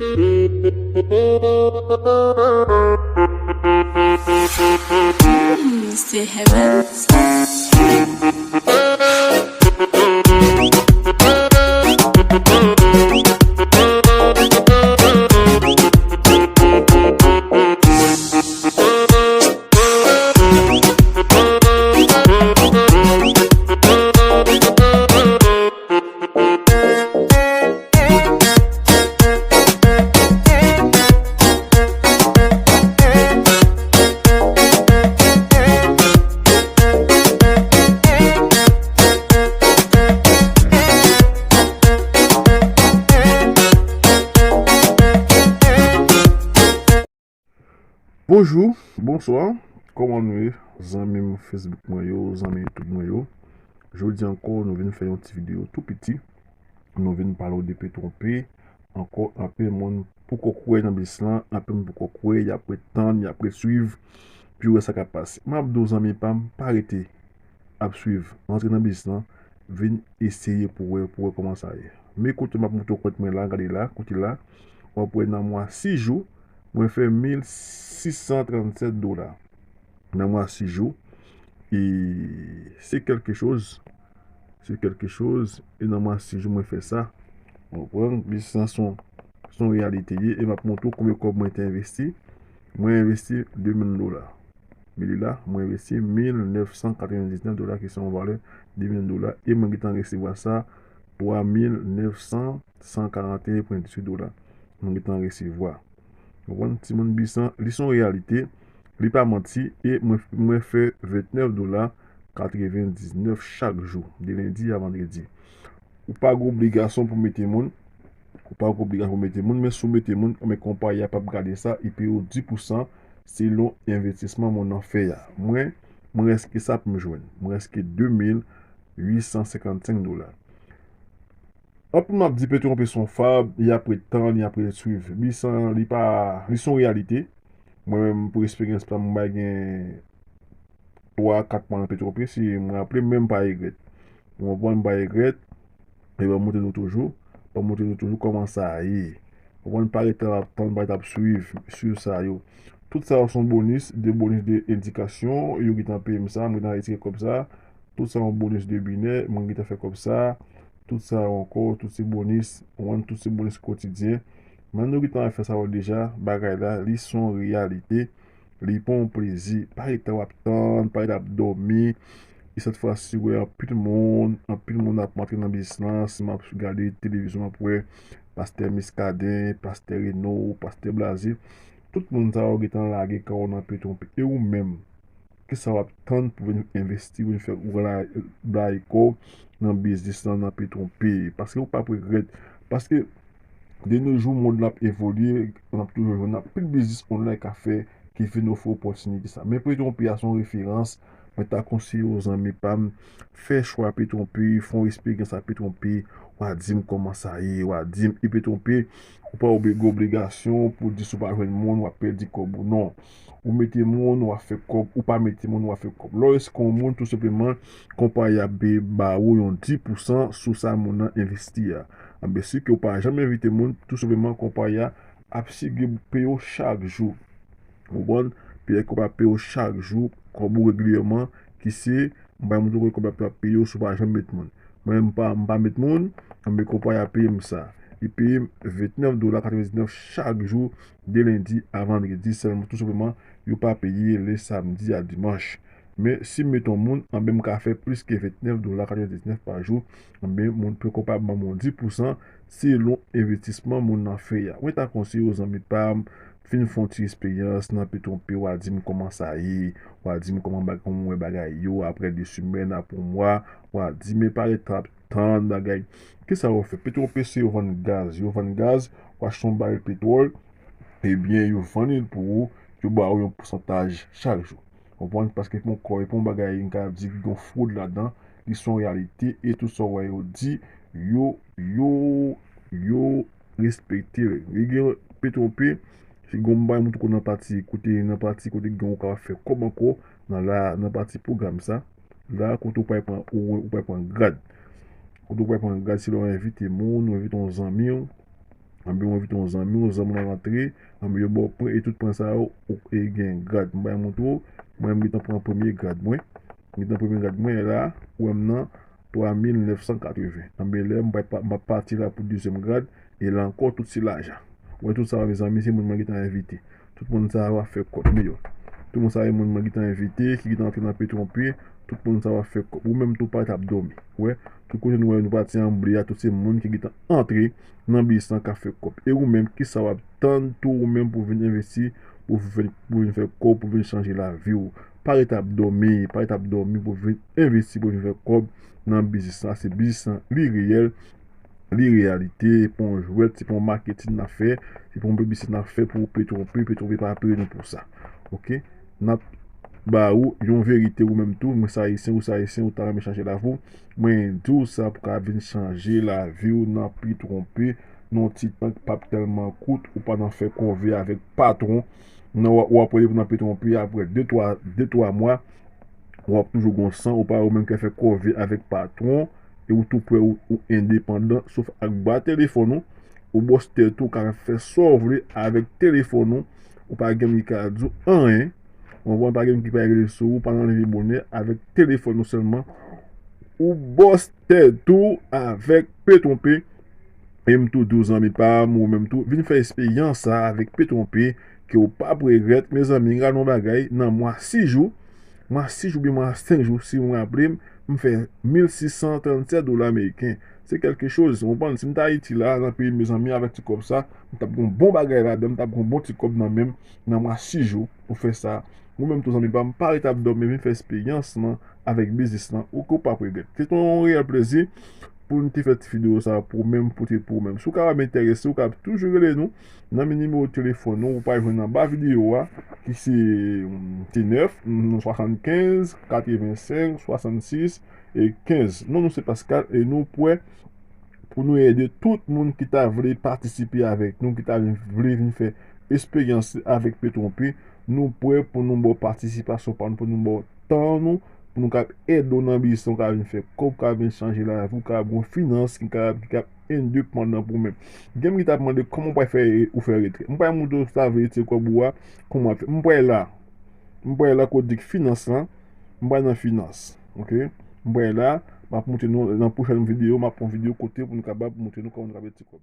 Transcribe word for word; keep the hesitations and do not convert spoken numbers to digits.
Mm, c'est heaven. Bonjou, bonswa, kòman nou ye? Zanmi m Facebook mwen yo, zanmi YouTube mwen yo. Jodi ankò, nou vin fè yon ti videyo tou piti. Nou vin pale w de Petronp. Ankò, anpil moun poko kwè nan biznis lan, anpil moun poko kwè, y ap ret tann, y ap ret swiv, pou yo wè sa k ap pase. M ap di w, zanmi pa m, pa rete ap swiv, rantre nan biznis lan, vin eseye pou wè, pou wè kòman sa ye. Men kote m ap montre w kont mwen la, gade la, kote la, w ap wè nan mwa sis jou, mwen fè mil sis san trannsèt dola. Nan mwa sis jou, e se kèlke choz, se kèlke choz, e nan mwa sis jou mwen fè sa. Ou konprann? Biznis lan se yon, se yon reyalite ye, e m ap montre w konbyen kòb mwen te envesti. Mwen envesti de mil dola. Men li la, mwen envesti mil nèf san katrevendiznèf dola, ki se yon valè de mil dola, e mwen gentan resevwa sa, twa mil nèf san, san karanteyen pwen dizuit dola. Mwen gentan resevwa. Ou konprann? Timoun, biznis lan, li se yon reyalite, li pa manti, e mwen, mwen fè vennèf dola katrevendiznèf chak jou, de lendi a vandredi. Ou pa gen obligasyon pou mete moun, ou pa gen obligasyon pou mete moun, men si w mete moun, men konpayi a p ap gade sa, e peye w dis pousan selon envestisman moun nan fè a. Mwen, mwen rèske sa pou m jwenn. Mwen rèske de mil uit san senkannsenk dola. Anpil moun ap di Petronp se yon fab, y ap ret tann, y ap ret swiv. Biznis lan, li pa, li se yon reyalite. Mwen menm, pou eksperyans pa m, mwen gen twa, kat mwa nan Petronp, si m raple m, men m pa regrèt. Ou konprann, m pa regrèt. E ban montre nou toujou, ban montre nou toujou kòman sa ye. Ou konprann, pa rete ap tann, pa rete ap swiv, swiv sa yo. Tout sa yo se yon bonis, de bonis de endikasyon, yo gentan peye m sa, mwen gentan retire kòb sa. Tout sa yon bonis de binè, mwen gentan fè kòb sa. Tout sa yo ankò, tout se bonis, ou konprann, tout se bonis kotidyen. Men nou gentan fè sa yo deja, bagay la, li se yon reyalite. Li pa yon plezi. Pa rete w ap tann, pa rete ap dòmi. E sèt fwa si, wè anpil moun, anpil moun ap antre nan biznis lan. Si m ap gade televizyon, m ap wè pastè Muscadin, pastè Reno, pastè Blaze. Tout moun sa yo gentan lage kò yo nan Petronp. E ou menm, kisa w ap tann pou vin envesti, vin fè ou la, blayi kò w nan biznis lan, nan Petronp? Paske ou p ap regrèt. Paske de nos jours, mond lan ap evolye, n ap toujou jwenn anpil biznis online k ap fè, ki vin ofri opòtinite sa. Men Petronp a se yon referans, mwen ta konseye w, zanmi pa m, fè chwa Petronp, fè yon eksperyans ak Petronp, w a di m kòman sa ye, w a di m, e Petronp, ou pa obi-, gen obligasyon pou di si w pa jwenn moun, w ap pèdi kòb ou, non. Ou mete moun, w ap fè kòb, ou pa mete moun, w ap fè kòb. Lè w riske yon moun, tou senpleman, konpayi a ap ba ou yon dis pousan sou sa moun nan envesti a. Anben, si ke w pa janm envite moun, tou senpleman, konpayi a ap sige peye w chak jou. Ou konprann? Peye, konpayi a peye w chak jou, kòb ou regilyèman, ki se, m pa montre w konpayi a peye w si w pa janm met moun. Mwen, m pa, m pa met moun, men konpayi a peye m sa. Li peye m vennèf dola katrevendiznèf chak jou, de lendi a vandredi sèlman, tou senpleman, yo pa peye le samdi a dimanch. Men, si m met yon moun, anben m ka fè plis ke vennèf dola katrevendiznèf pa jou, anben moun poko pa ban m yon dis pousan selon envestisman moun nan fè a. Mwen ta konseye w, zanmi pa m, fin fè yon ti eksperyans nan Petronp, w a di m kòman sa ye, w a di m kòman bag-, kòman w wè bagay yo, apre de semèn, apre yon mwa, w a di m, men pa rete ap tann bagay. Kisa yo fè? Petronp se yo vann gaz, yo vann gaz, w achte yon barèl petwòl, ebyen, yo vann li pou ou, yo ba ou yon pousantaj chak jou. Konprann? Paske pou yon kò, e pou yon bagay, m ka di, ki gen fwod ladan, li se yon reyalite, e tout sa w wè yo di, yo, yo, yo respekte l. Li gen Petronp, se gen yon bagay moun tou nan pati, kote, nan pati, kote gen ou ka fè kòb ankò, nan la, nan pati pwogram sa. La, kote ou pa pran, ou, ou pa pran grad. Kote ou pa pran grad, se lè w envite moun, ou envite yon zanmi w, Anben ou envite yon zanmi, yon zanmi w rantre, anben yo ba w pwen, e tout pwen sa yo, ou, e gen grad. M bay montre w, mwen m gentan pran premye grad mwen. M gentan premye grad mwen la, ou wè m nan twa mil nèf san katreven. Anben lè m pa, pa, m pa pati la pou dezyèm grad, e la ankò tout se lajan. Ou wè tout sa, mezanmi, se moun mwen gentan envite. Tout moun sa yo ap fè kòb, men yo. Tout moun sa yo, moun mwen gentan envite, ki gentan antre nan Petwonpe, tout moun sa yo ap fè kòb. Ou menm tou pa t ap dòmi. Ou wè, tout kote nou wè nou pati anble a, tout se moun ki gentan antre nan biznis lan k ap fè kòb. E ou menm, kisa w ap tann tou ou menm pou vin envesti, pou vin, pou vin fè kòb, pou vin chanje lavi w? Pa ret ap dòmi, pa ret ap dòmi pou vin envesti, pou vin fè kòb nan biznis lan. Se biznis lan, li reyèl, li reyalite, se pa yon jwèt, se pa yon maketin n ap fè, se pa yon piblisite n ap fè pou Petwonpe, Petwonpe pa peye nou pou sa. Oke? N ap ba ou yon verite ou menm tou, mwen se Ayisyen, ou se Ayisyen, ou ta renmen chanje lavi w. Mwen di w sa pou ka vin chanje lavi w nan Petwonpe, nan yon ti tan k p ap tèlman kout, ou pa nan fè kòve avèk patwon. Nan w ap, w ap wè depi nan Petwonpe, apre de twa, de twa mwa, w ap toujou gon san, ou pa ou menm k ap fè kòve avèk patwon, e ou tou prè ou, ou endepandan, sof ak ba telefòn ou, ou bòs tèt ou, ou ka fè sa w vle avèk telefòn ou, ou pa gen moun ki ka di w anyen, ou konprann, pa gen moun ki pa rele sou ou, pa nan leve bonè, avèk telefòn ou sèlman, ou bòs tèt ou avèk Petwonpe. E m tou di w zanmi pa m, ou menm tou, vin fè eksperyans sa avèk Petwonpe, ke w p ap regrèt. Mezanmi, gade yon bagay, nan mwa sis jou, mwa sis jou, oubyen mwa senk jou, si m raple m, m fè mil sis san trannsèt dola ameriken. Se kèlke choz, ou konprann? Si m t Ayiti la, nan peyi m, mezanmi, avèk ti kòb sa, m t ap gon bon bagay ladan, m t ap gon bon ti kòb nan men m, nan mwa sis jou, pou fè sa. Ou menm tou zanmi pa m, pa ret ap dòmi, vin fè eksperyans lan avèk biznis lan, ou ke w p ap regrèt. Se te yon reyèl plezi pou n te fè ti videyo sa pou ou menm, pou te pou ou menm. Si w kapab enterese, ou kapab toujou rele nou nan nimewo telefòn nou, ou pral jwenn anba videyo a, ki se, mm, ti nèf, mm, swasannkenz, katrevensenk, swasannsis, e kenz. Non, nou se Pascal, e nou prè pou nou ede tout moun ki ta vle patisipe avèk nou, ki ta vle vin fè eksperyans avèk Petwonpe. Nou prè pou nou ba w patisipasyon pa nou, pou nou ba w tan nou, pou nou kab ede w nan biznis ou ka vin fè kòb, ka vin chanje lavi w, ka gon finans ki ka, ki ka endepandan pou ou menm. Gen moun ki t ap mande kòman w pral fè ou fè retrèt. M pral montre w sa vre ti kòb ou a, kòman w ap fè. M pral la. M pral la kote di k finans lan. M pral nan finans. Oke? M pral la, m ap montre nou nan pwochèn videyo, m ap pran videyo kote pou nou kapab montre nou kòman nou ka fè ti kòb.